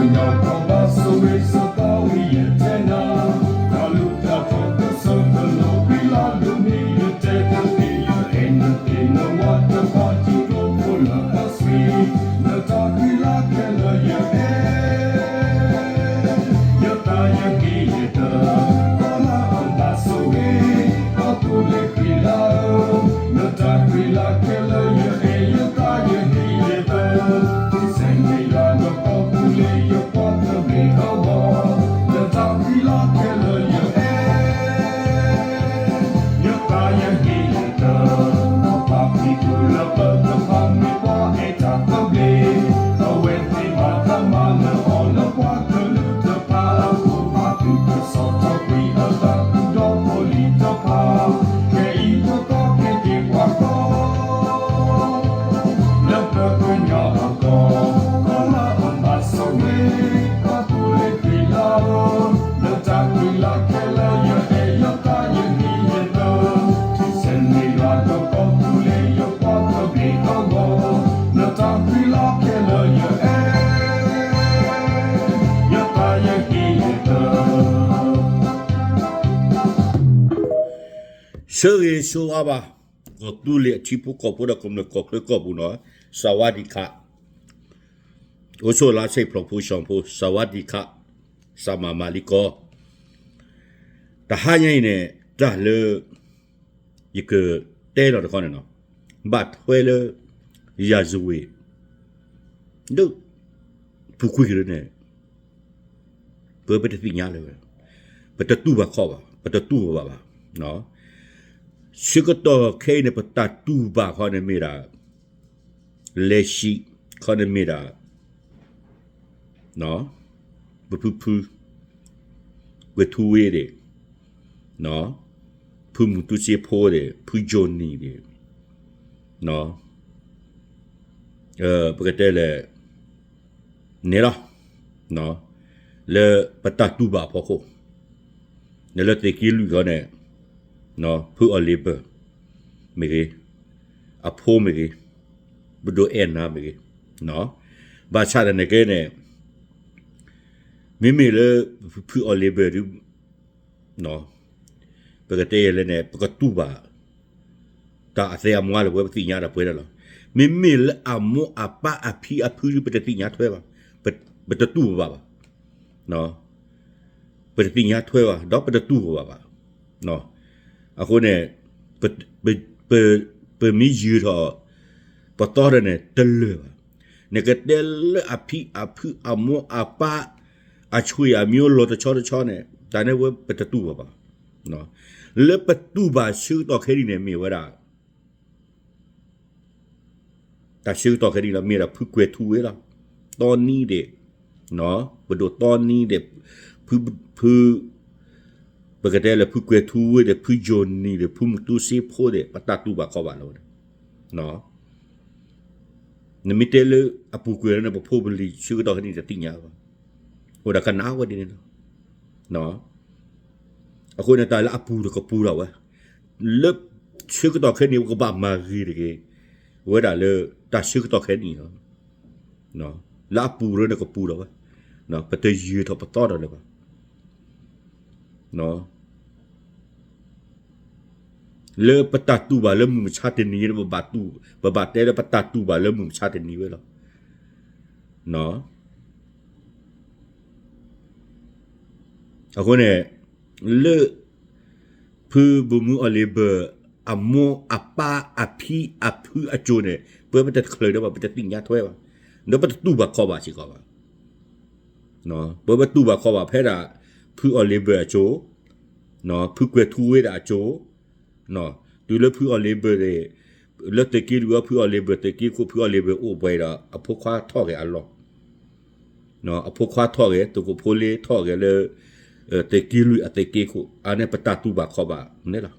ဒီးကဘၣ်ဆိၣ်ဂ့ၤဆိၣ်ဝါဝံၤယတဲနၤ, တၢ်လုၢ်တၢ်ထီၣ်တဆၢကလီၤ ဃံလၤဒိၣ်န့ၢ်ယတဲတသ့, ယအဲၣ်နသ့ၣ်နဝၤတဖၣ် ထံကျိဖိလၢအဆှံ, နတၢ်ဃံလၤခဲလၢာ်ယအဲၣ် ယသးယဟ့ၣ်ယတၢၤ, ကီၢ်လၢအဘၣ်ဆိၣ်ဂ့ၤ, ကီၢ်သူလ့ၤဃံလၤဧၢ, နတၢ်ဃံလၤခဲလၢာ်ယအဲၣ် ယသးယဟ့ၣ်ယတၢၤ, ဆဲးန့ၢ်ယွၤဒီးကီၢ်သူလ့ၤယပှၤသဘျ့အဂီၢ်, နတၢ်ဃံလၤခဲလၢာ်ယအဲၣ် ယသးယဟ့ၣ်ယတၢၤ, ပှၤဖံးသူၣ်လၢပတဖၣ်မ့ၢ်ပှၤအဲၣ်တၢ်သဘျ့, အဝဲသ့ၣ်ဘၣ်တၢ်မၤလၢအီၤလၢပှၤကလုာ်တဖၣ်အဃိ, ဘၣ်သူၣ်ကစီၣ်ထီၣ်ကွံာ်အတၢ်သူၣ်ဒီဖိလံၤတဖၣ်, ခဲအံၤတသီကဲက့ၤပှၤကီၢ် လၢပကညီအကီၢ်, ကီၢ်လၢအဘၣ်ဆိၣ်ဂ့ၤ, ကီၢ်သူလ့ၤဃံလၤဧၢ, နတၢ်ဃံလၤခဲလၢာ်ယအဲၣ် ယသးယဟ့ၣ်ယတၢၤ, ဆဲးန့ၢ်ယွၤဒီးကီၢ်သူလ့ၤယပှၤသဘျ့အဂီၢ်, နတၢ်ဃံလၤခဲလၢာ်ယအဲၣ် ယသးယဟ့ၣ်ယတၢၤ ဆၢဂ့ၤဆၢဝါဘၣ်, ကီၢ်သူလ့ၤအထံဖိကီၢ်ဖိဒီးကမျၢၢ်ကီၢ်ချၢကီၢ်ပူၤနီၤ, စဝါဒံခး, အိၣ်ဆိၣ်လါဆ့ၣ်ဖျိးဖိဆှီဖိ, စဝါဒံခး, စမၤမၤလံကီ, တဟါညါအံၤန့ၣ် တၢ်လၢ ယကတဲလီၤတခီန့ၣ်နီၤ, ဘၣ်ထွဲလၢ ရာဇဝင် ဒီး ပူၤကွံာ်က့ၤလၢန့ၣ် ပဝဲပတသ့ၣ်ညါလၢၤဝဲ, ပတတူၢ်ဘၣ်ခီၣ်ဘၣ်, ပတတူၢ်ဘၣ်ဘၣ်, ဆၢကတီၢ်ခဲအံၤန့ၣ် ပတၢ်တူၢ်ဘၣ်ခီန့ၣ်မ့ၢ်ဒၣ် လဲၤဆံးခီန့ၣ်မ့ၢ်ဒၣ် ပဖုဖု ကွဲၤထူဝ့ဒီး ဖုမူတူစ့ဖိဒီး ဖုကၠိနံၤဒီး ပကတဲလဲၣ် န့ၣ်လီၤ, လၢပတၢ်တူၢ်ဘၣ်အဖီခိၣ်, နလၢသုးက့လွံၢ်ခီန့ၣ် ဖုအီၤလ့ဘၢၣ် မ့ၢ်ဂ့ၤ, အဖိမ့ၢ်ဂ့ၤ, ပဒိၣ်အဲၣ်နၤမ့ၢ်ဂ့ၤ, ဘၣ်ဆၣ်သနာ်က့န့ၣ် မ့မ့ၢ်လၢ ဖုအီၤလ့ဘၢၣ်ဒု ပကတဲယဲလဲၣ်န့ၣ် ပကတူၢ်ဘၣ် တၢ်အသဲအမွါလၢပဝဲပသ့ၣ်ညါတၢ်ပှဲၤဒၣ်လီၤ. မ့မ့ၢ်လၢအမိၢ်အပၢ်အဖံအဖုဒု ပတသ့ၣ်ညါထွဲဘၣ်, ပတတူၢ်ဘၣ်ဘၣ်. ပတသ့ၣ်ညါထွဲဘၣ် ဒီးပတတူၢ်ဘၣ်ဘၣ်. အဃိန့ၣ် ပမ့ၢ်ယၢၤထီၣ် ပသီဒီးန့ၣ် တလၢာ်ဘၣ်. နကတဲလၢအဖံအဖုအမိၢ်အပၢ် အဆွေအမျိုး လီၤတဆီတဆီန့ၣ် တၢ်န့ၣ်ဝဲပတတူၢ်ဘၣ်ဘၣ်. လၢပတူၢ်ဘၣ်ဆၢကတီၢ်ခဲအံၤန့ၣ် မ့ၢ်ဝဲဒၣ် တၢ်ဆၢကတီၢ်ခဲအံၤလီၤ မ့ၢ်ဒၣ်ဖုကွဲၤထူဝ့လီၤ. တီနံဒီး ပဒိၣ်တီနံဒီး ဖု ဖု ပကတဲလၢဖုကွဲၤထူဝ့ဒီး ဖုကၠိနံၤဒီး ဖုမူတူစ့ဖိဒီး ပတၢ်တူၢ်ဘၣ်ခီၣ်ဘၣ်လီၤဝဲန့ၣ်. နမ့ၢ်တဲလၢအပူၤကွံာ်လၢန့ၣ် ပဖိပလံၤဆၢကတီၢ်ခဲအံၤတသ့ၣ်ညါဘၣ်. အိၣ်ဒၣ်ကနၣ်ဝဲဒ်န့ၣ်လီၤ. အဃိန့ၣ် တၢ်လၢအပူၤဒီးကပူၤဒၣ်ဝဲ, လၢဆၢကတီၢ်ခဲအံၤန့ၣ် ပကဘၣ်မၤဂ့ၤတဂ့ၤ, ဝဲဒၣ်လၢတၢ်ဆၢကတီၢ်ခဲအံၤလီၤ. လၢအပူၤဒီးန့ၣ်ကပူၤဒၣ်ဝဲ, ပတယၢၤထီၣ်ပသီဒီးလၢၤဘၣ်. လၢပတၢ်တူၢ်ဘၣ်လၢမုၢ်မဆါတနံၤ ပဘၣ်တဲလၢပတၢ်တူၢ်ဘၣ်လၢမုၢ်မဆါတနံၤဝဲလီၤ. အဃိန့ၣ် လၢ ဖုဘိၣ်မုၢ်အီၤလ့ဘၢၣ် အမိၢ်အပၢ်အဖံအဖုအစိၤန့ၣ် ပဝဲပတချုးဒီးဘၣ် ပတသ့ၣ်ညါထွဲဘၣ်, ဒီးပတတူၢ်ဘၣ်ခီၣ်ဘၣ်စ့ၢ်ကီးဘၣ်. ပဝဲပတူၢ်ဘၣ်ခီၣ်ဘၣ်ဖဲဒၣ် ဖုအီၤလ့ဘၢၣ်အစိၤ, ဖုကွဲၤထူဝ့ဒၣ်အစိၤ, တုၤလၢဖုအီၤလ့ဘၢၣ်န့ၣ် လၢသုးက့လွံၢ်အီၤ ဖုအီၤလ့ဘၢၣ် သုးက့ခိၣ် ဖုအီၤလ့ဘၢၣ်အိၣ်ပှဲၤဒီး အဖိခွါထီၣ်ဂဲၤအလီၢ်, အဖိခွါထီၣ်ဂဲၤ သုးခိၣ်ဖိလ့ထီၣ်ဂဲၤလၢ သုးက့လွံၢ်အသုးက့ခိၣ် အန့ၣ်ပတၢ်တူၢ်ဘၣ်ခီၣ်ဘၣ်န့ၣ်လီၤ.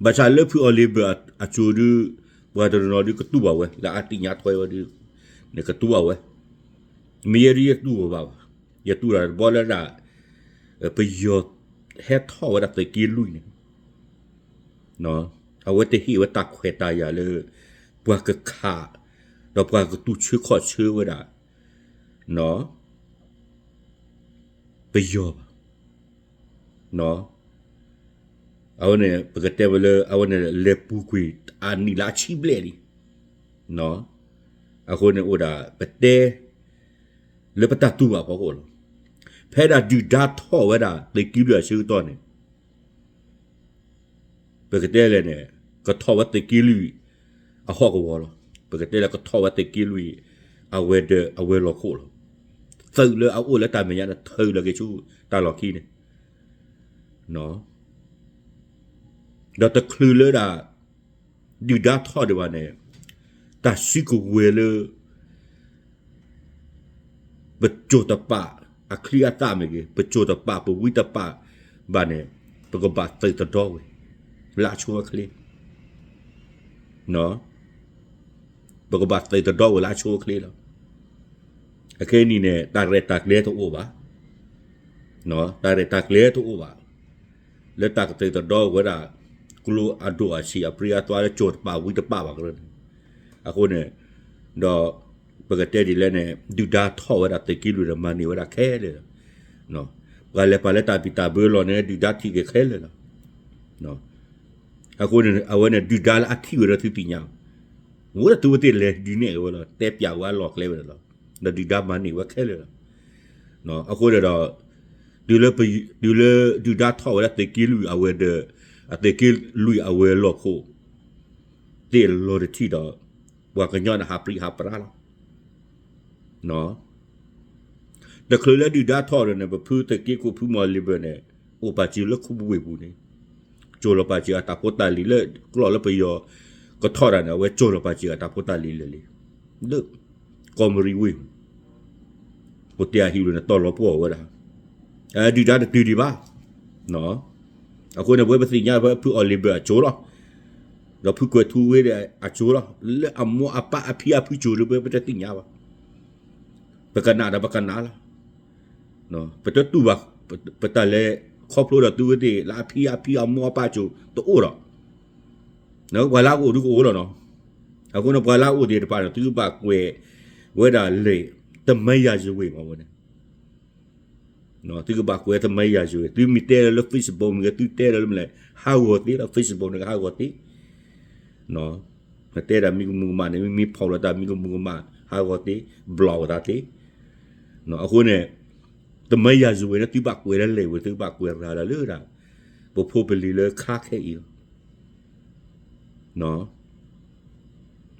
ဘၣ်ဆၣ်လၢဖုအီၤလ့ဘၢၣ်အစိၤဒု ပှၤတနီၤနီၤဒုကတူၢ်ဘၣ်ဝဲ လၢအသ့ၣ်ညါထွဲဝဲဒု န့ၣ်ကတူၢ်ဘၣ်ဝဲ, မ့ၢ်ယဲဒုယတူၢ်ဘၣ်ဘၣ်, ယတူၢ်တၢ်တဘျီလၢဒၣ် ပယီၤဟဲထီၣ်ဝဲဒၣ်သုးက့လွံၢ်န့ၣ် အဝဲတဟ့ၣ်ဝဲတၢ်ခွဲးတၢ်ယာ်လၢ ပှၤကခး, ဒီးပှၤကတူၢ်ဆၢခီၣ်ဆၢဝဲဒၣ် ပယီၤဘၣ်. အဝဲန့ၣ် ပကတဲဝဲလၢ အဝဲန့ၣ်လဲၤပူၤကွံာ်အနံၣ်လၢအဆံဘျဲၣ်လံ. အဃိန့ၣ်အိၣ်ဒၣ် ပတဲ လၢပတၢ်တူၢ်ဘၣ်ဖီခိၣ်လီၤ. ဖဲဒၣ်ဒုၣ်ဒါထီၣ်ဝဲဒၣ်သုးက့လွံၢ်အဆၢကတီၢ်န့ၣ် ပကတဲလဲၣ်န့ၣ် ကထီၣ်ဝဲသုးက့လွံၢ်အဟီၣ်ကဝီၤလီၤ. ပကတဲလၢကထီၣ်ဝဲသုးက့လွံၢ် အဝဲၤဒၢးအဝဲၤလီၢ်ခိၣ်လီၤ. သုးလၢအအိၣ်လၢတၢ်မဲာ်ညါန့ၣ် ထုးလီၤက့ၤဆူတၢ်လီၢ်ခံန့ၣ် ဒီးတချုးလၢဒၣ် ဒုၣ်ဒါထီၣ်ဒံးဘၣ်န့ၣ် တၢ်စုကဝဲၤလၢ ပစိာ်တပာ်အချံအသၣ်မ့ၢ်ဂ့ၤ, ပစိာ်တပာ်ပဝံတပာ်ဘၣ်န့ၣ် ပကဘၣ်သုးသဒီဝဲ လၢအဆိအချ့ ပကဘၣ်သုးသဒီဝဲလၢအဆိအချ့လီၤ. အခဲအံၤန့ၣ် တၢ်ရဲၣ်တၢ်ကျဲၤတအိၣ်ဘၣ်, တၢ်ရဲၣ်တၢ်ကျဲၤတအိၣ်ဘၣ်, လၢတၢ်ကသုးသဒီဝဲဒၣ် ကျိအဒိၣ်အဆံးအပြံအသွါလၢစိာ်တပာ်ဝံတပာ်ဘၣ်ကရၢန့ၣ်, အဃိန့ၣ် ဒီး ပကတဲဒ်လဲၣ်န့ၣ် ဒုၣ်ဒါထီၣ်ဝဲဒၣ်သုးက့လွံၢ်ဒီးမၤန့ၢ်ဝဲဒၣ်ခဲလၢာ်လီၤ. ပှၤလဲၤပာ်လၢတၢ်ဘံၣ်တၢ်ဘၢလီၢ်န့ၣ် ဒုၣ်ဒါထံၣ်က့ၤခဲလၢာ်လီၤ. အဃိန့ၣ် အဝဲန့ၣ်ဒုၣ်ဒါလၢအထံၣ်ဝဲဒီးသုသ့ၣ်ညါ, ဝဲဒၣ်သုဝဲသ့ၣ်လဲၤဒုးနဲၣ်က့ၤဝဲလီၤ, တဲပၠးဝဲအလီၢ်ကျဲဝဲဒၣ်လီၤ. ဒီးဒုၣ်ဒါမၤန့ၢ်ဝဲခဲလၢာ်လီၤ. အဃိန့ၣ်ဒီး တုၤလၢ တုၤလၢဒုၣ်ဒါထီၣ်ဝဲဒၣ်သုးက့လွံၢ်အဝဲၤဒၢး, အသုးက့လွံၢ်အဝဲၤလီၢ်ခိၣ် သ့ၣ်လီၤတထံၣ်ဒီး ပှၤကညီန့ၣ်ဟးပြံဟးပြါလီၤ. တချုးလၢဒုၣ်ဒါထီၣ်ဒီးန့ၣ် ပဖုသုးက့ခိၣ်ဖုမီၢ်လံၤဘၢၣ်န့ၣ် အိၣ်ပာ်စၢၤလၢခူပူၤဝ့ၢ်ပူၤန့ၣ် စိာ်လီၤပာ်စၢၤအတၢ်ဖိတၢ်လံၤလၢကျီၢ်လၢပယီၤကထီၣ်တၢ်န့ၣ် အဝဲစိာ်လီၤပာ်စၢၤအတၢ်ဖိတၢ်လံၤလၢာ်လံ လၢကီၢ်မရံဝ့ၢ် ပတဲအဟံၣ်လၢန့ၣ် တီၢ်လီၤပှီၢ်ဝဲဒၣ် ဒုၣ်ဒါတတုၤဒံးဘၣ်. အဃိန့ၣ် ပဝဲပသ့ၣ်ညါဖဲဖုအီၣ်လံၤဘၢၣ်အစိၤလီၤ. ဒီးဖုကွဲၤထူဝ့ဒီးအစိၤလီၤ. လၢအမိၢ်အပၢ်အဖံအဖုစိၤဒီး ပဝဲပတသ့ၣ်ညါဘၣ်. ပကနၣ်ဒီးပကနၣ်လီၤ. ပတတူၢ်ဘၣ် ပတၢ်လဲၤခီဖျိဒီးသုဝဲသ့ၣ်လၢအဖံအဖံအမိၢ်အပၢ်စိၤတအိၣ်ဒီး ပှၤလၢအကအိၣ်ဒုကအိၣ်လီၤနီၤ. အဃိန့ၣ် ပှၤလၢအအိၣ်သ့ၣ်တဖၣ်န့ၣ် သုကဘၣ်ကွဲးဝဲဒၣ်လဲၤ သမိုင်းရာဇဝင် မ့ၢ်ဝဲန့ၣ် သုကဘၣ်ကွဲး သမိုင်းရာဇဝင် သုမ့ၢ်တဲလၢ လၢ Facebook မ့ၢ်ဂ့ၤ သုတဲလၢမနုၤလဲၣ် ဟးဂီၤသ့လီၤ Facebook န့ၣ်ကဟးဂီၤသ့ တဲဒၣ်မံကမူၤကမၣ်န့ၣ် မ့ၢ်ဖီၣ်လီၤတၢ်မံကမူၤကမၣ် ဟးဂီၤသ့ block ဝဲသးသ့ အဃိန့ၣ် သမိုင်းရာဇဝင် န့ၣ် သုဘၣ်ကွဲးလၢလဲၤဝဲ သုဘၣ်ကွဲးရၤလီၤလၢဒၣ် ပဖိပလံၤလၢခါခဲအံၤလီၤ.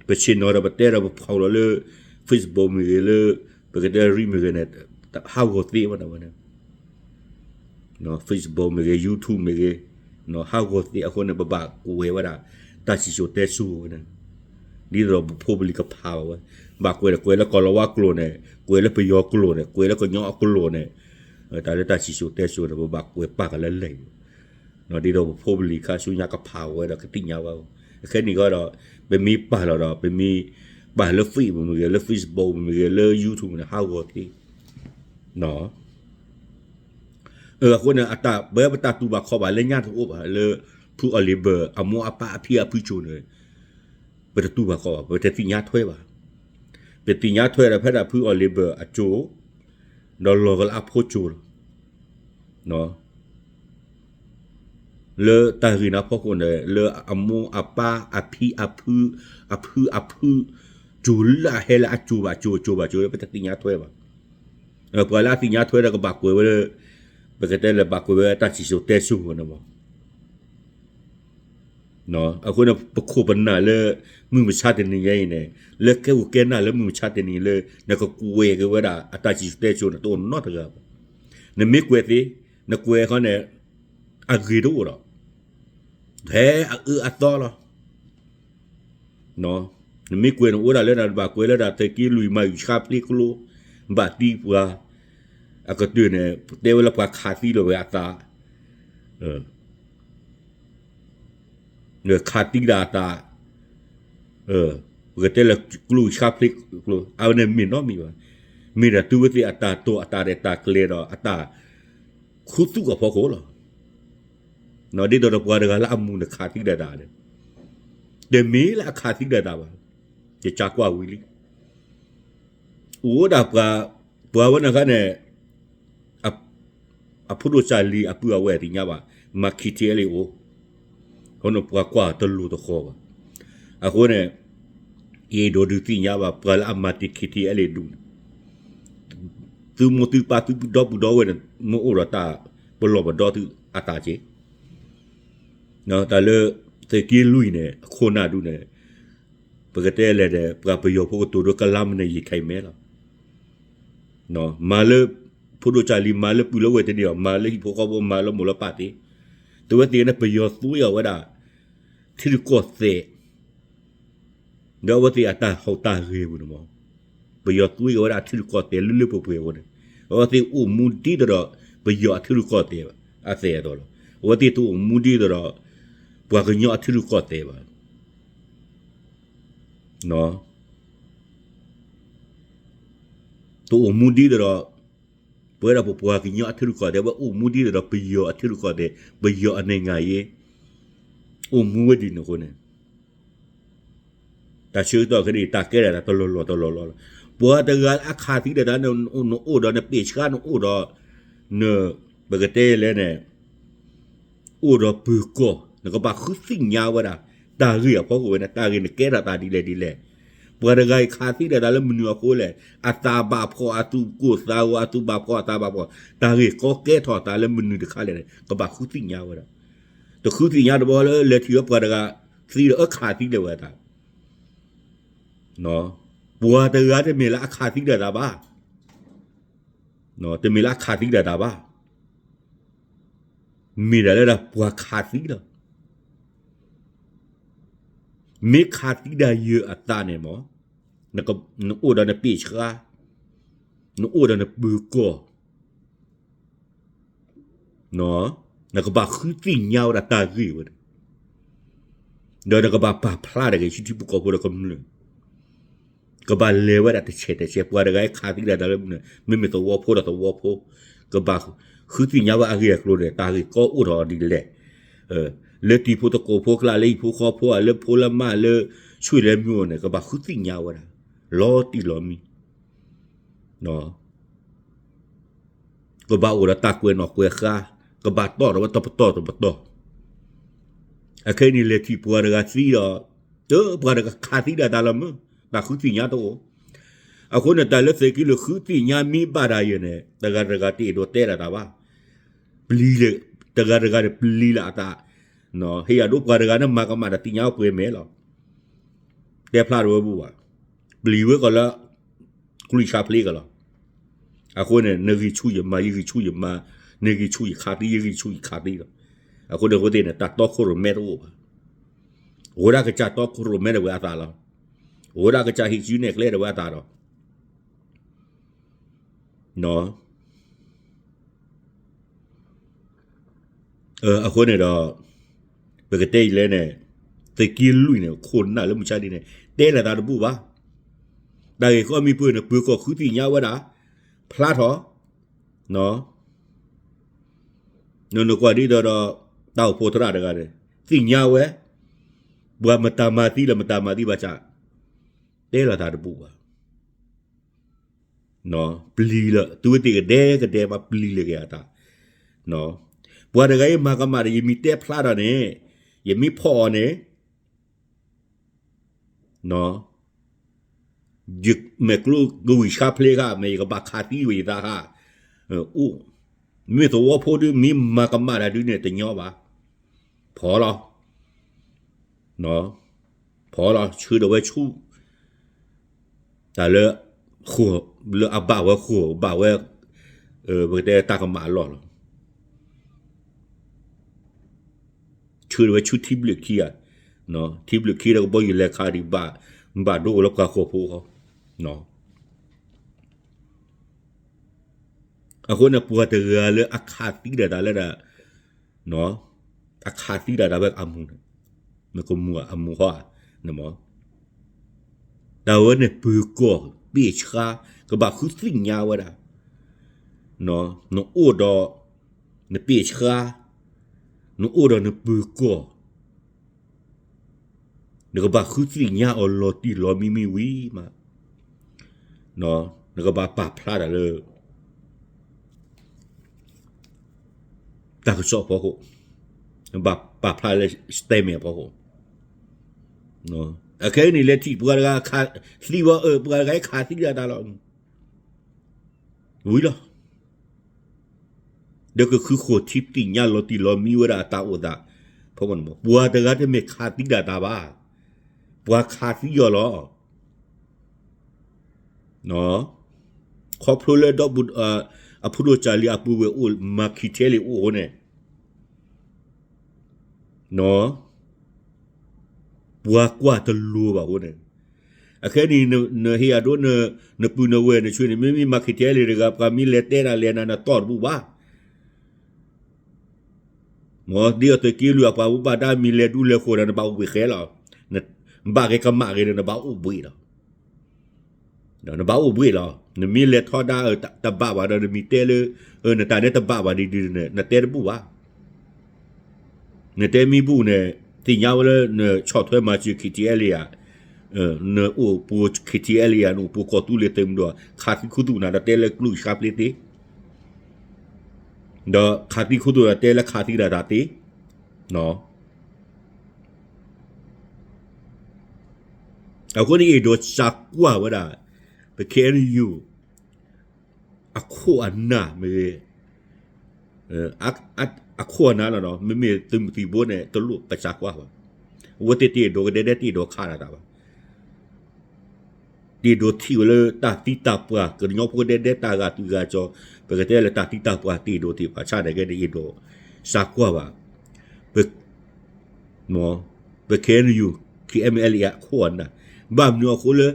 ပဆ့ၣ်နီၤဒီးပတဲဒီးပဖီၣ်လီၤလၢ Facebook မ့ၢ်ဂ့ၤလၢ ပကတဲရံမ့ၢ်ဂ့ၤန့ၣ် ဟးဂီၤသ့ဝဲဒၣ်ဝဲန့ၣ် Facebook မ့ၢ်ဂ့ၤ YouTube မ့ၢ်ဂ့ၤ ဟးဂီၤသ့အဃိန့ၣ် ပဘၣ်ကွဲးဝဲဒၣ် တၢ်စံၣ်စိၤတဲစိၤဝဲန့ၣ် ဒ်သိးဒီးပဖိပလံၤကဖးဘၣ်ဝဲ ဘၣ်ကွဲးဒီးကွဲးလၢကီၢ်လီၤဝါကျိာ်န့ၣ် ကွဲးလၢပယီၤကျိာ်န့ၣ် ကွဲးလၢကညီအကျိာ်န့ၣ် တၢ်လၢတၢ်စံၣ်စိၤတဲစိၤန့ၣ် ပဘၣ်ကွဲးပာ်ကလၢလဲၤ ဒ်သိးပဖိပလံၤခါဆူညါကဖးဝဲဒီးကသ့ၣ်ညါဘၣ်. အခဲအံၤဃီဒီး ပမ့ၢ်ပာ်လီၤဒီး ပမ့ၢ်ပာ်လၢ Facebook မ့ၢ်ဂ့ၤ လၢ Facebook မ့ၢ်ဂ့ၤ လၢ YouTube မ့ၢ်ဂ့ၤ ဟးဂီၤသ့ အဃိန့ၣ် အတၢ်ပဝဲပတၢ်တူၢ်ဘၣ်ခီၣ်ဘၣ်လၢညါတအိၣ်ဘၣ် လၢဖုအီၣ်လံၤဘၢၣ်အမိၢ်အပၢ်အဖံအဖုစိၤန့ၣ် ပတတူၢ်ဘၣ်ခီၣ်ဘၣ် ပတသ့ၣ်ညါထွဲဘၣ်. ပသ့ၣ်ညါထွဲဒီးဖဲဒၣ်ဖုအီၣ်လံၤဘၢၣ်အစိၤ ဒီးလီၤကလၢအဖိစိၤလီၤ. လၢတၢ်ဂ့ၢ်န့ၣ်အဖီခိၣ်န့ၣ် လၢအမိၢ်အပၢ်အဖံအဖု အဖုအဖု စိၤလၢအဟဲလၢအစိၤဘၣ်စိၤ အစိၤဘၣ်စိၤ ပတသ့ၣ်ညါထွဲဘၣ်. ပှၤလၢအသ့ၣ်ညါထွဲဒီးကဘၣ်ကွဲးဝဲလၢ ပကတဲလၢဘၣ်ကွဲးဝဲတၢ်စံၣ်စိၤတဲစိၤန့ၣ်မး အဃိန့ၣ် ပခိၣ်ပနၢ်လၢ မုၢ်မဆါတနံၤညါအံၤန့ၣ် လၢကဲခိၣ်ကဲနၢ်လၢမုၢ်မဆါတနံၤလၢ နကကွဲးက့ၤဝဲဒၣ်အတၢ်စံၣ်စိၤတဲစိၤန့ၣ် တအိၣ်နီတဂၤဘၣ်. နမ့ၢ်ကွဲးသ့ နကွဲးခီန့ၣ် အဂ့ၤတအိၣ်ဒီး ဖဲအအၢအသီလီၤ. နမ့ၢ်ကွဲးန့ၣ်အိၣ်ဒၣ်လၢနဘၣ်ကွဲးလၢဒၣ်သုးက့လွံၢ်မၤဂံၢ်ဆှါဖျ့ကျိ ဘၣ်သံပှၤ အကတၢၢ်န့ၣ် တဲဝဲလၢပှၤခးသံလီၤဝဲအသး ခးသံဒၣ်အသး ပကတဲလၢကျိဆှါဖျ့ကျိ အဝဲန့ၣ်မ့ၢ်နီတမံၤဘၣ်. မ့ၢ်ဒၣ်သုဝဲသ့ၣ်အတၢ်တိာ်အတၢ်ရဲၣ်တၢ်ကျဲၤဒီးအတၢ်ခူသူၣ်အဖီခိၣ်လီၤ. ဒ်သိးဒီးပှၤတဂၤလၢအမူန့ၣ်ခးသံဒၣ်တၢ်န့ၣ် တမ့ၢ်လၢအခးသံဒၣ်တၢ်ဘၣ်. ယကကွၢ်ဝံၤလံ. အိၣ်ဝဲဒၣ်ပှၤ, ပှၤဝဲန့ၣ်အခါန့ၣ်, အ, အဖိဒိၣ်စၢ်လံၤအပုၢ်အဝဲၢ်သ့ၣ်ညါဘၣ်, မၤ ခ့ထံအဲလ်အ့ အိၣ်, အဃိန့ၣ်ပှၤကွၢ်တလိၤတဃီဘၣ်. အဃိန့ၣ်, ယအဲၣ်ဒိးဒုးသ့ၣ်ညါဘၣ် ပှၤလၢအမၤတ့ၢ် ခ့ထံအဲလ်အ့ ဒူၣ်န့ၣ်, သုမိၢ်သုပၢ်သုဒီပုၢ်ဒီဝဲၢ်န့ၣ် မ့ၢ်အိၣ်ဒီးတၢ်ပလီၢ်ပဒီသုအသးက့ၤ, တၢ်လၢ သုးက့လွံၢ်န့ၣ် အခိၣ်နၢ်ဒူၣ်န့ၣ် ပကတဲလဲၣ်ဒီး ပှၤပယီၤဖိကတိၤဒိကလါမနုၤယံာ်ခဲအံၤမဲလီၤ. မၤလၢ ဖိဒိၣ်စၢ်လံၤ မၤလၢပုၢ်လၢဝဲၢ်တန့ၢ်ဘၣ်, မၤလၢဟံၣ်ဖိဃီဖိ မၤလၢမိၢ်လၢပၢ်သ့, တဝဲသ့ၣ်န့ၣ် ပယီၤသွံအီၤဝဲဒၣ် ထံရူၢ်ကီၢ်သဲး ဒီးအဝဲသ့ၣ်အတၢ်ဟူးတၢ်ဂဲၤပူၤန့ၣ်မး, ပယီၤသွံက့ၤဝဲဒၣ်ထံရူၢ်ကီၢ်သဲးလၢလၢပှဲၤပှဲၤအဃိန့ၣ်, အဝဲသ့ၣ်အိၣ်မူဒ်သိးဒီး ပယီၤအထံရူၢ်ကီၢ်သဲးဘၣ်, အသဲးအသိးလီၤ. အဝဲသ့ၣ်တအိၣ်မူဒ်သိးဒီး ပှၤကညီအထံရူၢ်ကီၢ်သဲးဘၣ်. တအိၣ်မူဒ်သိးဒီး ပဝဲဒၣ်ပပှၤကညီအထံရူၢ်ကီၢ်သဲး, အဝဲအိၣ်မူဒ်သိးဒီးပယီၤအထံရူၢ်ကီၢ်သဲး, ပယီၤအ နိုင်ငံရေး အိၣ်မူဝဲဒ်န့ၣ်အဃိန့ၣ်, တၢ်ဆၢကတီၢ်ခဲအံၤ တၢ်ကဲဒၣ်တၢ်တလီၢ်လီၢ်တလီၢ်လီၢ်လီၤ. ပှၤတဂၤလၢအခးသံဒၣ်တၢ် နအိၣ်ဒီးနပ့ၢ်ဆှါ နအိၣ်ဒီး န ပကတဲလဲၣ်န့ၣ် အိၣ်ဒီးပၢၤကီၢ် နကဘၣ်ဃုသ့ၣ်ညါဝဲဒၣ် တၢ်ဂ့ၢ်အဖီခိၣ်ဝဲန့ၣ် တၢ်ဂ့ၢ်နကဲထီၣ်သးဒ်လဲၣ်ဒ်လဲၣ်. ပှၤတဂၤအံၤခးသံဒၣ်တၢ်လၢမနုၤအဃိလဲၣ်, အသးဘၣ်ဖှီၣ်အသူၣ်ကိၢ်သးဂီၤ အသူၣ်ဘၣ်ဖှီၣ်အသးဘၣ်ဖှီၣ် တၢ်ဂ့ၢ်ကီကဲထီၣ်သးလၢမနုၤတခါလဲၣ်န့ၣ် ကဘၣ်ဃုသ့ၣ်ညါဝဲဒၣ်. တဃုသ့ၣ်ညါတဘျီလၢလဲၤထံၣ်ဝဲပှၤတဂၤသံဒီးအခးသံဒၣ်ဝဲအသး ပှၤတဂၤတမ့ၢ်လၢအခးသံဒၣ်တၢ်ဘၣ်, တမ့ၢ်လၢအခးသံဒၣ်တၢ်ဘၣ်, မ့ၢ်ဒၣ်လၢဒၣ်ပှၤခးသံလီၤ. မ့ၢ်ခးသံဒၣ်ယၤအသးန့ၣ်မး, နအိၣ်ဒီးနပ့ၢ်ဆှါ, နအိၣ်ဒီးနပၢၤကီၢ် နကဘၣ်ဃုသ့ၣ်ညါဝဲဒၣ်တၢ်ဂ့ၢ်ဝဲန့ၣ်, ဒီးနကဘၣ်ပာ်ဖျါတဂ့ၤ ဆူထံဖိကီၢ်ဖိဒီးကမျၢၢ်, ကဘၣ်လဲၤဝဲဒၣ်တဆဲးတဆဲး ပှၤတဂၤအံၤခးသံဒၣ်တၢ်လၢမနုၤ, မ့မ့ၢ်သဝီဖိဒီးသဝီဖိ, ကဘၣ်ဃုသ့ၣ်ညါဝဲအဂ့ၢ်အကျိၤန့ၣ် တၢ်ဂ့ၢ်ကီအိၣ်ထီၣ်ဒ်လဲၣ်, လၢတံၤဖိသကိးဖိကျါ လၢဟံၣ်ဖိဃီဖိ လၢဖိလၢမါ လၢဆွေလၢမျိုးန့ၣ် ကဘၣ်ဃုသ့ၣ်ညါဝဲဒၣ် လီၤတံၢ်လီၤမံၤ ကဘၣ်အိၣ်ဒီးတၢ်ကွဲးနီၣ်ကွဲးဃါ, ကဘၣ်တီၣ်ထီၣ်ဝဲတပတီၢ်တပတီၢ်. အခဲအံၤန့ၣ် လဲၤထံၣ်ပှၤတဂၤသံဒီး, ပှၤတဂၤခးသံဒၣ်တၢ်လီၤမၢ်, တၢ်ဃုသ့ၣ်ညါတအိၣ်. အဃိန့ၣ် တၢ်လၢသုးက့လွံၢ်ဃုသ့ၣ်ညါမ့ၢ်ဘၣ်ဒၣ်ယဲန့ၣ် တဂၤတဂၤတအဲၣ်ဒိးတဲဒၣ်တၢ်ဘၣ်. ပျံၤလၢ, တဂၤတဂၤန့ၣ်ပျံၤလၢအသး, ဟ့ၣ်ယၤဒိပှၤတဂၤန့ၣ် မၤကမၣ်ဒီးသ့ၣ်ညါပှဲၤမဲာ်လီၤ. တဲဖျါထီၣ်ဝဲပူၤဘၣ်, ပျံၤဝဲကီးလၢ ကလုၢ်ဆါဖျ့ကီးလီၤ. အဃိန့ၣ် နဂံၢ်ဆူၣ်ယမၤ ယဂံၢ်ဆူၣ်ယမၤ, နဂံၢ်ဆူၣ်ယခးသံ ယဂံၢ်ဆူၣ်ယခးသံလီၤ. အဃိန့ၣ်အဃိသ့ၣ်န့ၣ် တၢ်တီခိၣ်ရိၣ်မဲတအိၣ်ဘၣ်. အိၣ်ဝဲဒၣ်ကစၢ်တီခိၣ်ရိၣ်မဲဒၣ်ဝဲအသးလီၤ. အိၣ်ဝဲဒၣ်ကစၢ်ဟံးစုနဲၣ်ကျဲဒၣ်ဝဲအသးဒီး အဃိန့ၣ်ဒီး ပကတဲအံၤလဲၣ်န့ၣ်, သုးက့လွံၢ်န့ၣ် ခိၣ်နၢ်လၢမုၢ်ဆါဒ်န့ၣ် တဲလီၤသးတဘူၣ်ဘၣ်. တၢ်ဂ့ၢ်ကီမ့ၢ်ပၢၢ်န့ၣ် ပၢၤကီၢ်ဃုသ့ၣ်ညါဝဲဒၣ် ဖျါထီၣ်, နနကွၢ်ဒ်သိးဒီး တၢ်အိၣ်ဖှိၣ်သရၣ်တဂၤန့ၣ် သ့ၣ်ညါဝဲ, ပှၤမတၤမၤသံလၢမတၤမၤသံဘၣ်ဆၣ် တဲလီၤသးတဘူၣ်ဘၣ်. ပျံၤလၢ သုဝဲသ့ၣ်ကဒဲကဒဲမး ပျံၤလၢက့ၤအသး, ပှၤတဂၤအံၤမၤကမၣ်ဒီး ယမ့ၢ်တဲဖျါထီၣ်န့ၣ်, ယမ့ၢ်ဖီၣ်အီၤန့ၣ် ယမဲာ်ကျိကဝံၢ်ဆါဖျ့ခါ မ့ၢ်ယကဘၣ်ခးသံဝဲယသးခါ, အိၣ်, မ့ၢ်သဝီဖိဒုး မ့ၢ်မၤကမၣ်တၢ်ဒုးန့ၣ်တညီဘၣ်, ဖီၣ်လီၤ, ဖီၣ်လီၤ ဆၢထၢၣ်ဝဲဆူၣ်, တၢ်လၢ ဃိၢ်, လၢအဘၣ်ဝဲဃိၢ် ဘၣ်ဝဲ, ပကတဲတၢ်ကမၣ်အလီၢ်လီၤ. ဆၢထၢၣ်ဝဲဆူထံဘျုးခံဂၤ, ထံဘျုးခံဒီးကဘီယူၤလဲၤခးဒံးဘၣ်, ဘၣ်ဒိအိၣ်လၢပှၤဃိာ်ဖိဃီ, အဃိန့ၣ် ပှၤတဂၤလၢအခးသံဒၣ်တၢ်လၢဒၣ်, အခးသံဒၣ်တၢ်ဝဲအမူၤန့ၣ်, နကမူၤအမူၤဟီဧါ, တၢ်ဝဲန့ၣ်ပၢၤကီၢ်ပ့ၢ်ဆှါ ကဘၣ်ဃုသ့ၣ်ညါဝဲဒၣ်, နအိၣ်ဒီးနပ့ၢ်ဆှါ, နအိၣ်ဒီးနပၢၤကီၢ်, နကဘၣ်ဃုသ့ၣ်ညါအီၤလီၤတံၢ်လီၤမံမံဝံၤမး, နကဘၣ်ပာ်ဖျါတၢ်လၢ တၢ်ကစီၣ်အဖီခိၣ်, နဘၣ်ပာ်ဖျါလၢ statement အဖီခိၣ်, အခဲအံၤန့ၣ် လဲၤထံၣ်ပှၤတဂၤသံဝဲ အၢ ပှၤတဂၤအံၤခးသံဒၣ်တၢ်လီၤ ဝံၤလီၤ. ဒီးကဃုဃိထံသ့ၣ်ညါလီၤတံၢ်လီၤမံဝဲဒၣ်အတၢ်အိၣ်သး, ပှၤတဂၤတမ့ၢ်ခးသံဒၣ်တၢ်ဘၣ်, ပှၤခးသံအီၤလီၤ. ခီဖျိလၢဒီး အဖုဒိၣ်ကၢ်လံၤအပူၤဝဲၢ်အိၣ် မၤ KTLA အိၣ်အဃိန့ၣ် ပှၤကွၢ်တလိၤဘၣ်အဃိန့ၣ်, အခဲအံၤန့ၣ် နဟ့ၣ်အဒိ နပုၢ်နဝဲၢ်နဆွေန့ၣ် မ့မ့ၢ်မၤ KTLA တဂၤ ပှၤမ့ၢ်လဲၤတဲဒၣ်လဲၣ်နၤ နတီၢ်တဘူၣ်ဘၣ်. မ်ဒ်အသုးက့လွံၢ်အပှၤဘၣ်ဒါမ့ၢ်လဲၤဒူလဲၤဃိၤဒီး နဘၣ်အိၣ်ဘှံးဃဲလီၤ. ဘၣ်ဂ့ၤကမၣ်ဂ့ၤဒီး နဘၣ်အိၣ်ဘှံးလီၤ. နဘၣ်အိၣ်ဘှံးလီၤ. နမ့ၢ်လဲၤထီဒါတဘၣ်ဘၣ်ဒီး နမ့ၢ်တဲလၢ နတၢ်န့ၣ်တဘၣ်ဘၣ်ဒ်ဒ်န့ၣ် နတဲတဘူၣ်ဘၣ်. နတဲမ့ၢ်ဘူၣ်န့ၣ် သ့ၣ်ညါဝဲလၢနဆီၣ်ထွဲမၤစၢၤ KTLA ဧါ, နအိၣ်ပူၤ KTLA ဧါ, နအိၣ်ပူၤကီၢ်သူလ့ၤသုးမုၢ်ဒိၣ် ခးသံခူသူၣ်နၤဒီးတဲလၢကျိၣ်စှါဖျ့သ့, ဒီးခးသံခူသူၣ်နၤတဲလၢခးသံဒၣ်တၢ်သ့ အဃိန့ၣ် အဲၣ်ဒိးစးကွၢ်ဝဲဒၣ် ပ KNU အခိၣ်အနၢ်မ့ၢ်ဂ့ၤ, အခိၣ်အနၢ်လီၤ, မ့မ့ၢ်သုးမုၢ်သံၣ်ဘိန့ၣ် တလိၣ်ပစးကွၢ်ဘၣ်. အဝဲသ့ၣ်တအဲၣ်ဒိးကဒဲဒဲ တအဲၣ်ဒိးခးဒၣ်တၢ်ဘၣ်. တအဲၣ်ဒိးထံၣ်ဝဲလၢတၢ်သံတၢ်ပှၢ် ကညီဖိကဒဲဒဲတၢ်ဂာ်သူၣ်ဂာ်ကၠီ, ပကတဲလၢတၢ်သံတၢ်ပှၢ်တအဲၣ်ဒိးသ့ၣ်တဖၣ်ဆၣ်န့ၣ်ကဲန့ၣ် အဲၣ်ဒိးစးကွၢ်ဘၣ်. ပ ပ KNU KNLA အခိၣ်အနၢ်, ဘၣ်မနုၤအဃိလၢ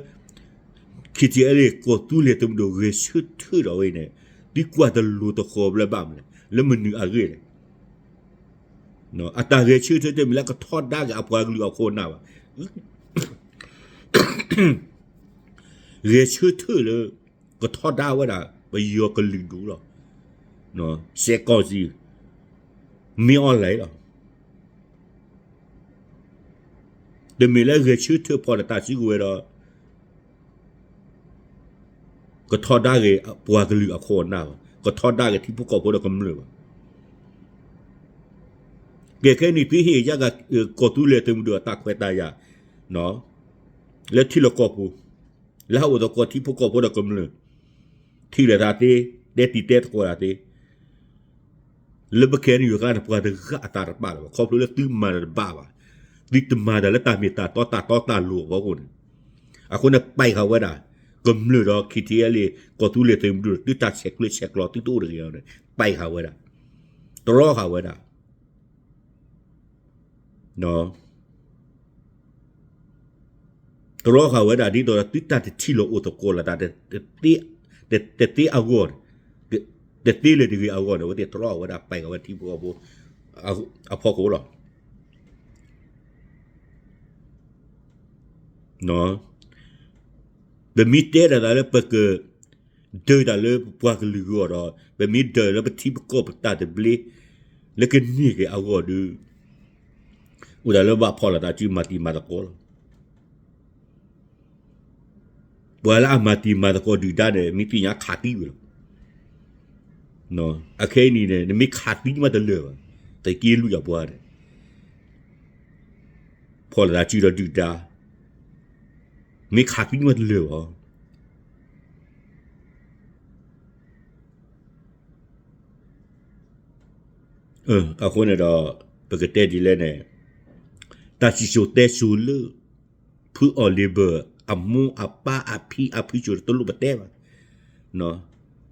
KTLA ကီၢ်သူလ့ၤသုးမုၢ်ဒိၣ်ဂဲၤဆၢထၢၣ်ဒီးဝဲအံၤန့ၣ် သုကွၢ်တလိၤတဃီၤဘၣ်မနုၤလဲၣ်, လၢမနုၤအဂ့ၢ်လဲၣ်. အတၢ်ဂဲၤဆၢထၢၣ်တမ့ၢ်လၢကထီဒါက့ၤအပှၤကလုာ်အခိၣ်အနၢ်ဘၣ်. ဂဲၤဆၢထၢၣ်လၢ ကထီဒါဝဲဒၣ် ပယီၤကလုာ်ဒူၣ်လီၤ. စဲးကီၢ်စံၣ် မ့ၢ်အီၣ်လဲၣ်လီၤ. တမ့ၢ်လၢဂဲၤဆၢထၢၣ်ဖီၣ်လၢတၢ်စုကဝဲၤဒီး ကထီဒါက့ၤပှၤကလုာ်အခိၣ်အနၢ်ဘၣ်, ကထီဒါက့ၤထံဖိကီၢ်ဖိဒီးကမျၢၢ်ဘၣ်. ကဲခဲအံၤန့ၣ် သုဟ့ၣ်ယါက ကီၢ်သူလ့ၤသုးမုၢ်ဒိၣ်အတၢ်ခွဲးတၢ်ယာ် လၢထံလီၢ်ကီၢ်ပူၤ, လၢဟးအိၣ်သကိးထံဖိကီၢ်ဖိဒီးကမျၢၢ်, ထံၣ်လိာ်သးသ့, တဲတံၤတဲသကိးတၢ်သ့, လၢပ KNU အခါန့ၣ် ပှၤတဂၤအတၢ်တဘၣ်လၢၤဘၣ်, ခီဖျိလၢသုမၤတၢ်တဘၣ်ဘၣ်, သုတမၤတၢ်လၢတၢ်မ့ၢ်တၢ်တီတၢ်တီတၢ်လိၤအဖီခိၣ်န့ၣ်, အဃိန့ၣ် ပာ်ဃာ်ဝဲဒၣ် ကမျၢၢ်ဒီး KTLA ကီၢ်သူလ့ၤသုးမုၢ်ဒိၣ် သုတၢ်ဆဲးကျၢဆဲးကျိးသုတအိၣ်တဂ့ၤအီၤန့ၣ် ပာ်ဃာ်ဝဲဒၣ်, တြီဃာ်ဝဲဒၣ် တြီဃာ်ဝဲဒၣ်ဒ်သိးဒီး သုတၢ်တထံၣ်လိာ်အိၣ်သကိးလိာ်သး တသ့အဂီၢ်, တသ့လၢၤတဂ့ၤအဂီၢ်န့ၣ် အဝဲသ့ၣ်တြီဃာ်ဝဲဒၣ် ပာ်ဃာ်ဝဲထံဖိကီၢ်ဖိအဖီခိၣ်လီၤ. ပမ့ၢ်တဲဒၣ်သးလၢပက ဒၢးတၢ်လၢပပှၤကလုာ်အဂီၢ်ဒီး ပမ့ၢ်ဒၢးလၢပထံပကီၢ်ပတၢ်သဘျ့ လၢကန့ၢ်က့ၤအဂီၢ်ဒီး အိၣ်ဒၣ်လၢဘၣ်ဖီၣ်လိာ်သးစုမၤတံၤမၤသကိးလီၤ. ပှၤလၢအမၤတံၤမၤသကိးဒုၣ်ဒါန့ၣ် မ့ၢ်သ့ၣ်ညါခးသံဝဲလီၤ. အခဲအံၤန့ၣ် နမ့ၢ်ခးသံမးတလၢာ်ဘၣ်, သုးက့လွံၢ်အပှၤန့ၣ် ဖီၣ်လိာ်သးစုဒီးဒုၣ်ဒါ, မ့ၢ်ခးသံမးတလၢာ်ဘၣ်. အဃိန့ၣ်ဒီး ပကတဲဒ်လဲၣ်န့ၣ် တၢ်စံၣ်စိၤတဲစိၤလၢ ဖုအီၣ်လ့ဘၢၣ် အမိၢ်အပၢ်အဖံအဖုစိၤတလိၣ်ပတဲဘၣ်.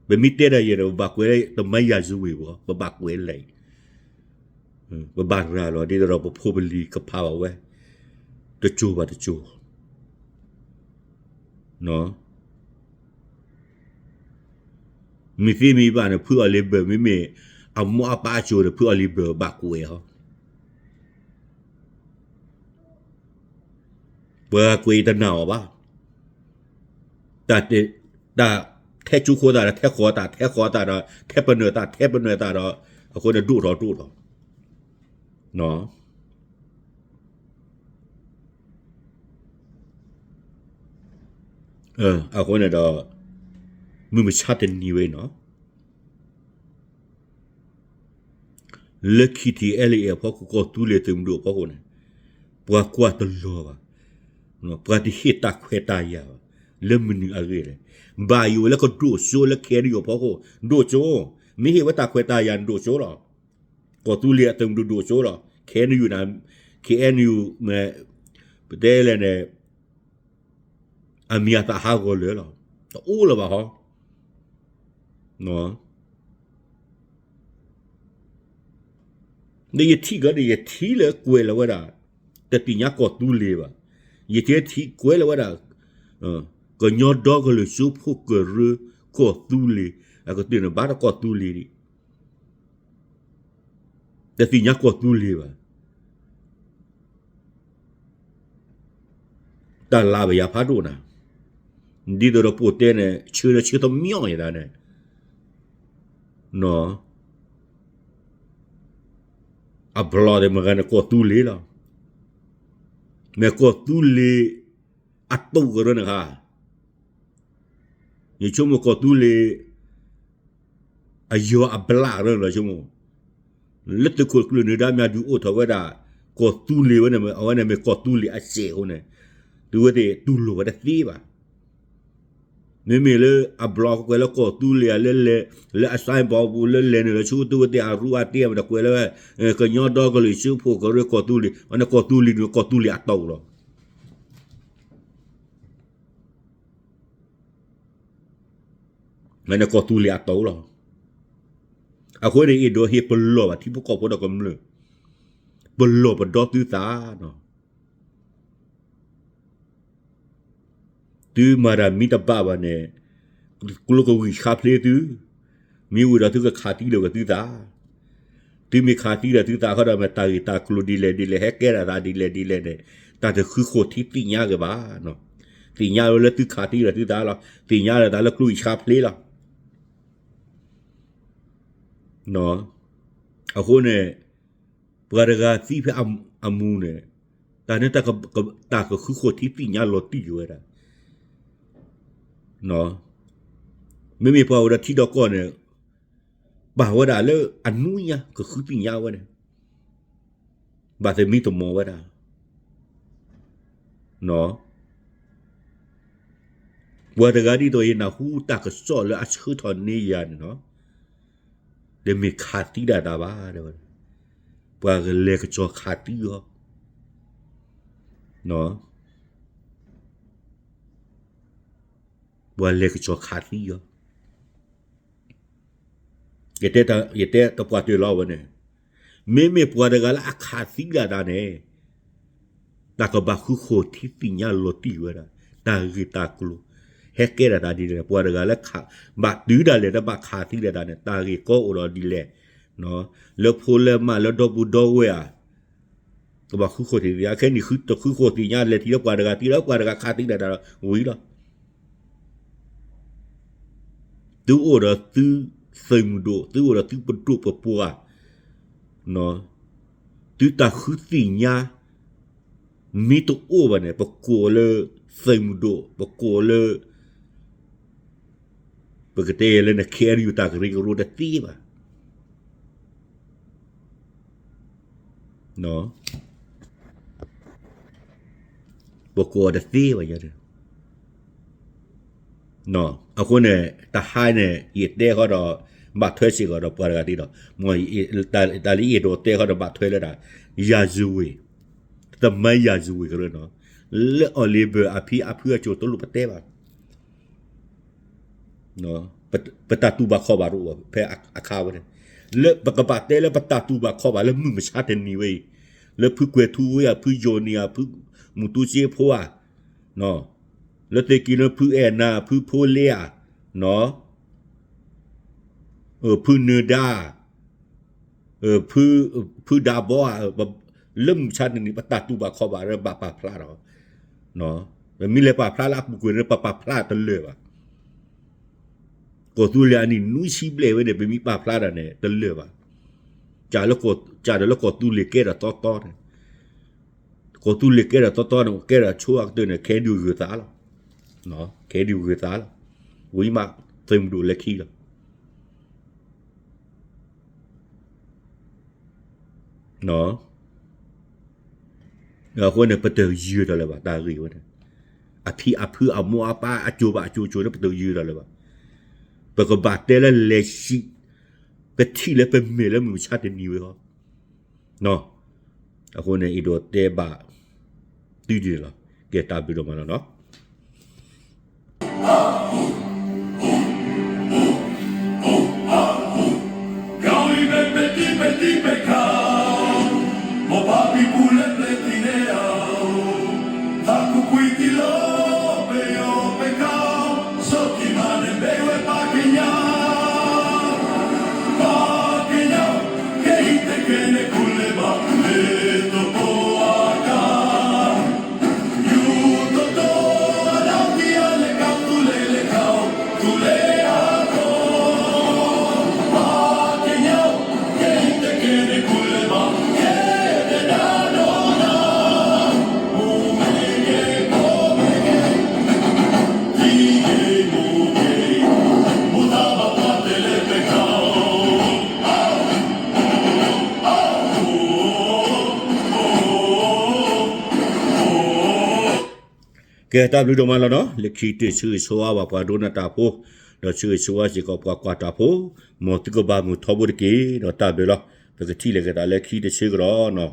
ပမ့ၢ်တဲဒၣ်ယဲဒီး ပဘၣ်ကွဲးလၢ တမၤယၤစဝ့ၤဘၣ်, ပဘၣ်ကွဲးလဲၣ်, ပဘၣ်ရၤလီၤ ဒ်သိးဒီးပဖိပလံၤကဖးဘၣ်ဝဲ တစိၤဘၣ်တစိၤ မ့ၢ်သ့မ့ၢ်ဘၣ်န့ၣ် ဖုအီၣ်လ့ဘၢၣ် မ့မ့ၢ်အမိၢ်အပၢ်အစိၤဒီး ဖုအီၣ်လ့ဘၢၣ်ဘၣ်ကွဲးအီၤ, ပှၤကွဲးတနာ်အီၤဘၣ်. တၢ် တၢ်ထဲကၠိခိၣ်သၣ်ဒီး ထဲဃီၤသၣ်, ထဲဃီၤသၣ်ဒီး ထဲပနၢၢ်သၣ်, ထဲပနၢၢ်သၣ်ဒီး အဃိန့ၣ် ဒိၣ်ထီၣ်ဒိၣ်ထီၣ် အဃိန့ၣ်ဒီး မုၢ်မဆါတနံၤဝဲနီၤ လၢ K T L A အဖီခိၣ် ကီၢ်သူလ့ၤသုးမုၢ်ဒိၣ်အဖီခိၣ်န့ၣ် ပှၤကွၢ်တလီၤဘၣ်, ပှၤတဟ့ၣ်တၢ်ခွဲးတၢ်ယာ်ဘၣ်, လၢမနုၤအဂ့ၢ်လဲၣ်. ဘၣ်ယိၣ်ဝဲလၢကဒိၣ်စိလၢ K N U အဖီခိၣ်, ဒိၣ်စိ, မ့ၢ်ဟ့ၣ်ဝဲတၢ်ခွဲးတၢ်ယာ်န့ၣ်ဒိၣ်စိလီၤ. ကီၢ်သူလ့ၤအသုးမုၢ်ဒိၣ်ဒိၣ်စိလီၤ. K N U န့ၣ်, K N U မ့ၢ် ပတဲလဲၣ်န့ၣ် အမံၤအသးဟးဂီၤလၢာ်လီၤ. တအိၣ်လၢၤဘၣ်ဟီ. ဒီးယထံၣ်ကီးန့ၣ် ယထံၣ်လၢကွဲးလီၤဝဲဒၣ် တသ့ၣ်ညါကီၢ်သူလ့ၤဘၣ်. ယထံၣ်ထံၣ်ကွဲးလီၤဝဲဒၣ် ကညီဒီကလုာ်စၢဖှိၣ်ကရၢကီၢ်သူလ့ၤ, အကတၢၢ်န့ၣ်ဘၣ်ဒီးကီၢ်သူလ့ၤဒံး, တသ့ၣ်ညါကီၢ်သူလ့ၤဘၣ်. တၢ်လၢပယီၤဖးဒိၣ်နၤ, ဒ်သိးဒီးပိာ်တဲန့ၣ် ဆၢလၢဆၢသမံယၤဒၣ်န့ၣ်, အဘျီသ့ၣ်မ့ၢ်ဂၤန့ၣ်ကီၢ်သူလ့ၤလီၤ. မ့ၢ်ကီၢ်သူလ့ၤအတိာ်ကရၢန့ၣ်ခါ ယဆိကမိၣ်ကီၢ်သူလ့ၤ အယီၤအဘျးရၢလီၤဆိကမိၣ်, လၢသုးခိၣ်ကျၢၢ်နၢၤဒါမၠးဒုးအိၣ်ထီၣ်ဝဲဒၣ် ကီၢ်သူလ့ၤဝဲန့ၣ် အဝဲန့ၣ်မ့ၢ်ကီၢ်သူလ့ၤအစဲးအဃိန့ၣ်, သုဝဲသ့ၣ်တူၢ်လိာ်ဝဲတသ့ဘၣ်. မ့မ့ၢ်လၢအဘျီကကွဲးလၢကီၢ်သူလ့ၤဧါ လၢလဲၤ လၢအ signboard ပူၤလၢလဲၤနုာ်လီၤဆူသုဝဲသ့ၣ်အရူအတ့ၢ်မ့ၢ်တကွဲးလၢ ကညီဒီကလုာ်စၢဖှိၣ်ကရၢကီၢ်သူလ့ၤ, အန့ၣ်ကီၢ်သူလ့ၤန့ၣ် ကီၢ်သူလ့ၤအတိာ်လီၤ. အန့ၣ်ကီၢ်သူလ့ၤအတိာ်လီၤ. အဃိန့ၣ် အဲၣ်ဒိးဟ့ၣ်ပလီၢ်ဘၣ်ထံဖိကီၢ်ဖိဒီးကမျၢၢ်, ပလီၢ်ပဒီသုသးနီၤ. သုမၤတၢ်မ့ၢ်တဘၣ်ဘၣ်န့ၣ်, ကျိကဝံၣ်ဆါဖျ့သု, မ့ၢ်ဝံၤဒီးသုကခးသံလီၤက့ၤသုသး. သုမ့ၢ်ခးသံဒီးသုသးဃီဒီး မ့ၢ်တၢ်ဂ့ၢ်တၢ်ကျိၤဒ်လဲၣ်ဒ်လဲၣ် ဟဲကဲထီၣ်သးဒ်လဲၣ်ဒ်လဲၣ်န့ၣ်, တၢ်တဃုဃိထံသ့ၣ်ညါက့ၤဘၣ်. သ့ၣ်ညါလၢသုခးသံဒီးသုသးလီၤ. သ့ၣ်ညါလီၤသးလၢကျိကဝံၣ်ဆါဖျ့လီၤ. အဃိန့ၣ် ပှၤတဂၤသံဖဲအမူးန့ၣ်, တၢ်န့ၣ် တၢ်ကဃုဃိထံသ့ၣ်ညါလီၤတံၢ်က့ၤဝဲဒၣ်. မ့မ့ၢ်ပှၤအိၣ်ဒီးထံဒီးကီၢ်န့ၣ်, ပာ်ဝဲဒၣ်လၢအနူညါကဃုသ့ၣ်ညါဝဲန့ၣ်, ဘၣ်သမံသမိးဝဲဒၣ်. ပှၤတဂၤဒ်သိးယနၢ်ဟူတၢ်ကစီၣ်လၢအဆှၢထီၣ်န့ၢ်ယၤန့ၣ်နီၤ, တမ့ၢ်ခးသံဒၣ်တၢ်ဘၣ်, ပှၤလဲၤကစီၤခးသံအီၤ, ပှၤလဲၤကစီၤခးသံအီၤ. ယတဲတပှၢ်တၢၢ်လီၤဝဲန့ၣ်, မ့မ့ၢ်ပှၤတဂၤလၢအခးသံဒၣ်တၢ်န့ၣ်, တၢ်ကဘၣ်ဃုဃိထံသ့ၣ်ညါလီၤတံၢ်ဝဲဒၣ်, တၢ်ဂ့ၢ်တၢ်ကျိၤ, ဟဲကဲဒၣ်တၢ်ဒ်လဲၣ်, ပှၤတဂၤလၢဘၣ်တုၤဒၣ်လဲာ်လၢဘၣ်ခးသံဒၣ်တၢ်န့ၣ် တၢ်ဂ့ၢ်ကီအိၣ်ဒီးဒ်လဲၣ်, လၢဖိလၢမါလၢဒီပုၢ်ဒီဝဲၢ်ဧါ, ကဘၣ်ဃုဃိထံသ့ၣ်ညါ, ခဲနံၣ်တဃုဃိထံသ့ၣ်ညါ လဲၤထံၣ်လၢပှၤတဂၤသံလၢပှၤတဂၤခးသံဒၣ်တၢ်ဝံၤလီၤ. သုအိၣ်ဒီးသုသုးမုၢ်ဒိၣ်, သုအိၣ်ဒီးသုပဒိၣ်ပပှၢ်, သုတၢ်ဃုသ့ၣ်ညါ မ့ၢ်တအိၣ်ဘၣ်န့ၣ် ပကိးလၢသုးမုၢ်ဒိၣ်, ပကိးလၢ ပကတဲလၢန K N U တၢ်ကရၢကရိတသ့ဘၣ်. ပကိးအီၤတသ့ဘၣ်. အဃိန့ၣ် တဟါန့ၣ် ယတဲဃီဒီး ဘၣ်ထွဲစ့ၢ်ကီးဒီးပှၤတဂၤဒ်ဒီး တၢ်လၢယအဲၣ်ဒိးတဲဃီဒီးဘၣ်ထွဲလၢဒၣ် ရာဇဝင်, သမိုင်းရာဇဝင် ကရၢနီၤ, လၢ Oliver အဖံအဖုအစိၤတလိၣ်ပတဲဘၣ်. ပတၢ်တူၢ်ဘၣ်ခီၣ်ဘၣ်တအိၣ်ဘၣ်, ဖဲအခါဝဲန့ၣ်, လၢပကဘၣ်တဲလၢပတၢ်တူၢ်ဘၣ်ခီၣ်ဘၣ်လၢမုၢ်မဆါတနံၤဝဲအံၤ, လၢဖုကွဲၤထူဝ့ဧါ, ဖုယိၤနံၤဧါ, ဖုမူတူစ့ဖိဧါ, လၢသုးက့ၤလၢဖုအဲၣ်နၤ, ဖုဖိလ့ဧါ, ဖုနၢၤဒါ, ဖုဒါဘီဧါ, လၢမုၢ်မဆါတနံၤ ပတၢ်တူၢ်ဘၣ်ခီၣ်ဘၣ်လၢဘၣ်ပာ်ဖျါထီၣ်, ပမ့ၢ်လဲၤပာ်ဖျါလၢအပူၤကွံာ်န့ၣ် ပပာ်ဖျါတလၢာ်ဘၣ်. ကီၢ်သူလ့ၤအနံၣ်နွံဆံဘျဲၣ်ဝဲန့ၣ် ပမ့ၢ်ပာ်ဖျါတၢ်န့ၣ် တလၢာ်ဘၣ်. စးဒီးလၢကီၢ်သူလ့ၤကဲထီၣ်သီသီန့ၣ်, ကီၢ်သူလ့ၤကဲထီၣ်သီသီန့ၣ် ကဲထီၣ်ဆိအကတၢၢ်န့ၣ် ခဲဒုးဂုာ်သးလီၤ. ကဲဒုးဂုာ်သးလီၤ. ဝံၤမး သုးမုၢ်ဒိၣ်လဲၤခံလီၤ. အဃိန့ၣ် ပတယုၢ်တၢ်လၢၤဘၣ် တၢ်ဂ့ၢ်ဝဲန့ၣ်, အဖံအဖုအမိၢ်အပၢ်အစိၤဘၣ်အစိၤစိၤန့ၣ် ပတယုၢ်တၢ်လၢၤဘၣ်. ပကဘၣ်တဲလၢလဲၤစံး ကထံၣ်လၢပမဲာ်လၢမုၢ်မဆါတနံၤဝဲဃီ အဃိန့ၣ် အဲၣ်ဒိးတဲဘၣ်သုဒ်န့ၣ်လီၤ. ကဲတၢ်ဘျုးဒိၣ်မးလီၤနီၤ. ကဲတၢ်ဘျုးဒိၣ်မးလီၤနီၤ. လၢခံတဆၢဂ့ၤဆၢဝါဘၣ်ပှၤဒိကနၣ်တၢ်ဖိ, ဒီးဆၢဂ့ၤဆၢဝါစ့ၢ်ကီးပှၤကွၢ်တၢ်ဖိ, မ်သုကဘၣ်မုာ်ထီဘိတက့ၢ်. ဒီးတၢ်ဘျုးလီၤ. ပကထံၣ်လိာ်က့ၤသးလၢခံတဆၢကဒီးနီၤ.